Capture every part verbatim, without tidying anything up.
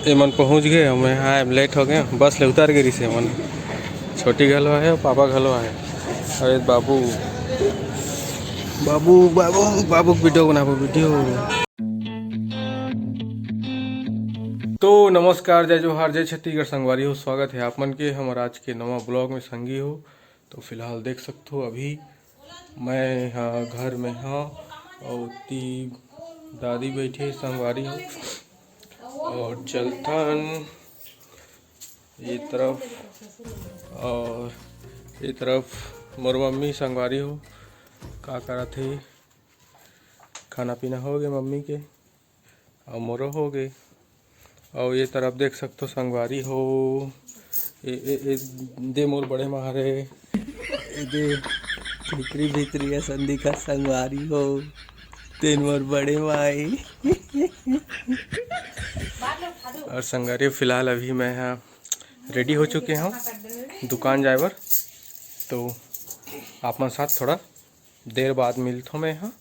एमन पहुंच गए, मैं, हाँ, एम लेट हो गए, बस ले उतर गए रिसे एमन। छोटी घलो है, पापा घलो है। अरे बाबू, बाबू, बाबू, बाबू वीडियो बनाबो, वीडियो। तो नमस्कार, जय जोहार, जय छत्तीसगढ़ संगवारी हो, स्वागत है आप मन के हमर आज के नवा ब्लॉग में संगी हो। तो फिलहाल देख सकथो अभी मैं, हाँ, घर में, हाँ, और ती दादी बैठे संगवारी हो। और चलथन ये तरफ, और ये तरफ मोर मम्मी संगवारी हो का करत हे। खाना पीना हो गए मम्मी के, और मोरो हो गए। और ये तरफ देख सकथो संगवारी हो, ए, ए, ए, दे मोर बड़े माँ हरे, ए दे भीतरी भीतरी असन दिखत संगवारी हो, तेन मोर बड़े माई। और संगवारी हो, फिलहाल अभी मैं, हाँ, रेडी हो चुके हूँ दुकान जाए बर, तो आप मन साथ थोड़ा देर बाद मिलथो मैं, हाँ।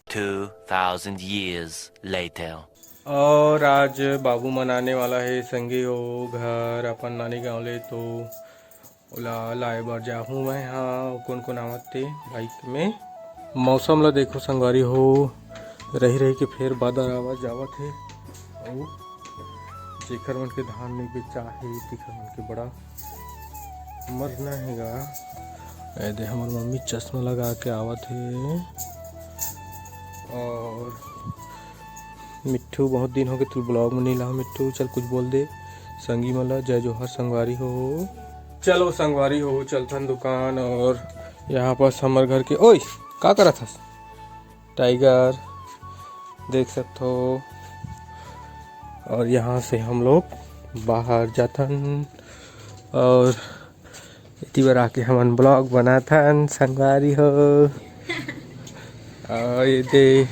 Two thousand years later. और आज बाबू मन आने वाला है संगी हो घर अपन नानी गांव ले, तो ओला लाए बर जाहूँ मैं। हाँ, कोन कोन आवत ते बाइक में। मौसम ला देखो संगवारी हो, रही रही के फेर बादर आवत जावत हे। अउ जेकर मन के धान नहीं बेचा हे, तेकर मन के बड़ा मरना हे गा। ए दे, हमर मम्मी चश्मा लगा के आवत हे। और मिट्ठू, बहुत दिन हो गए तू ब्लॉग में नहीं ला मिट्ठू, चल कुछ बोल दे संगी मन ला। जय जोहार संगवारी हो। चलो संगवारी हो, चलथन दुकान। और यहाँ पास हमर घर के, ओए, का करत हस? टाइगर देख सकथो। और यहाँ से हम लोग बाहर जाथन और एती बर आके हमन ब्लॉग बनाथन संगवारी हो। और ये दे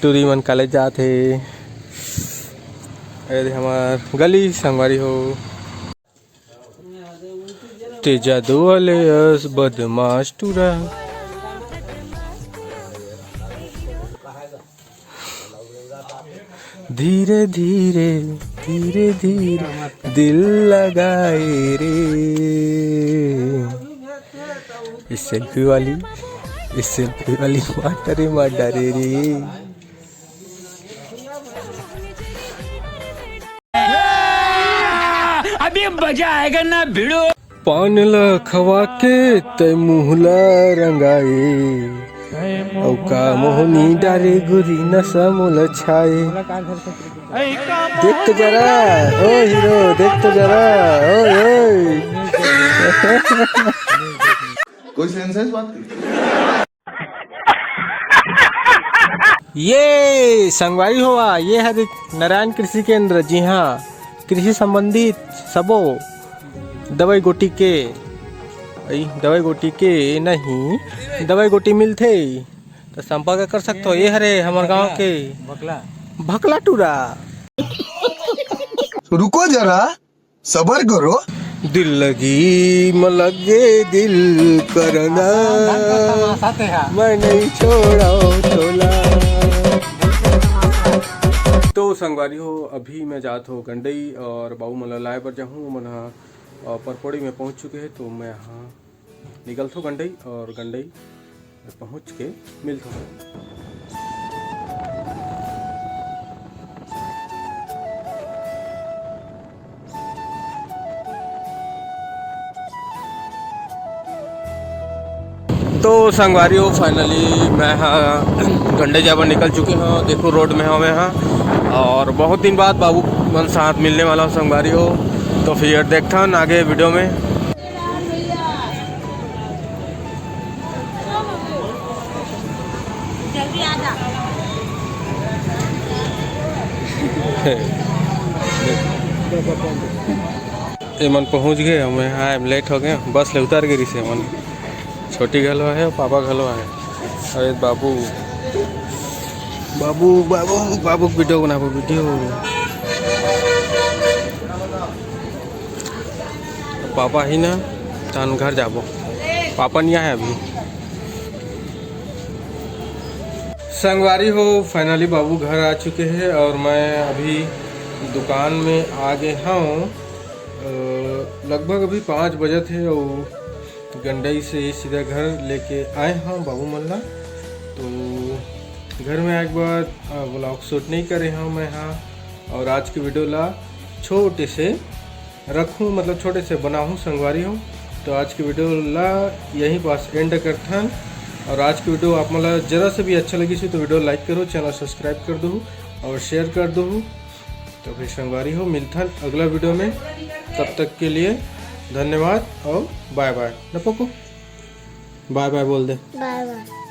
टूरी मन कॉलेज जात हे। ये दे हमार गली संगवारी हो। ते जादू वाले अस बदमाश टूरा। धीरे धीरे, धीरे धीरे दिल लगाए रे। इस सेल्फी वाली, इस सेल्फी वाली मार रे, मार डारे रे। अभी मजा आएगा ना भिड़ो। पान ल खवा के तै मुँह ल रंगाए, अउ का मोहनी डारे गुरी नशा मोला छाए। देख तो जरा, ओ हीरो, देख तो जरा, ओए, ओए। कोई सेंस है इस बात की? ये संगवारी होवा, ये हरे नारायण कृषि केंद्र, जी हाँ, कृषि संबंधित सबो दवाई गोटी के, अई, दवाई गोटी के नहीं, दवाई गोटी मिलथे, तो संपर्क कर सकथो। ये हरे हमर गांव के भकला। भकला टूरा। रुको जरा, सबर करो। दिल लगी म लगे दिल करना, मैं नहीं छोड़ो तोला। तो संगवारी हो, अभी मैं जात हो गंडई और बाबू मन ला लाए बर जाहूँ। मन ह, अ, परपोड़ी में पहुँच चुके हैं, तो मैं यहाँ निकलथो गंडई और गंडई पहुँच के मिलथो। तो संगवारी हो, finally मैं हा गंडई जाए बर निकल चुके हों। देखो, रोड में हवे हा और बहुत दिन बाद बाबू मन साथ मिलने वाला हूँ संगवारी हो। तो फिर देखथन आगे वीडियो में। जल्दी आ जा। एमन पहुंच गए, मैं, हाँ, एम लेट हो गए, बस ले उतर गए रिसे एमन। छोटी घलो है, पापा घलो है। अरे बाबू, बाबू, बाबू, बाबू वीडियो बनाबो, वीडियो। पापा ही ना, तहन घर जाबो। पापा नहीं आए अभी। संगवारी हो, finally बाबू घर आ चुके हैं और मैं अभी दुकान में आ गे हव। अ, लगभग अभी पाँच बजत हे अउ गंडई से सीधा घर लेके आए हव बाबू मन ला। तो घर में आए के बाद, अ, vlog shoot नहीं करे हव मैं हा। और आज के video ला छोटे से रखूँ, मतलब छोटे से बनाहूँ संगवारी हो। तो आज के video ला यहीं पास end करथन। और आज के video आप मन ला जरा से भी अच्छा लगिस हे तो video like करो, channel subscribe कर दो और share कर दो। तो फिर संगवारी हो, मिलथन अगला video में। तब तक के लिए धन्यवाद और bye bye। न पप्पू, bye bye बोल दे। Bye bye।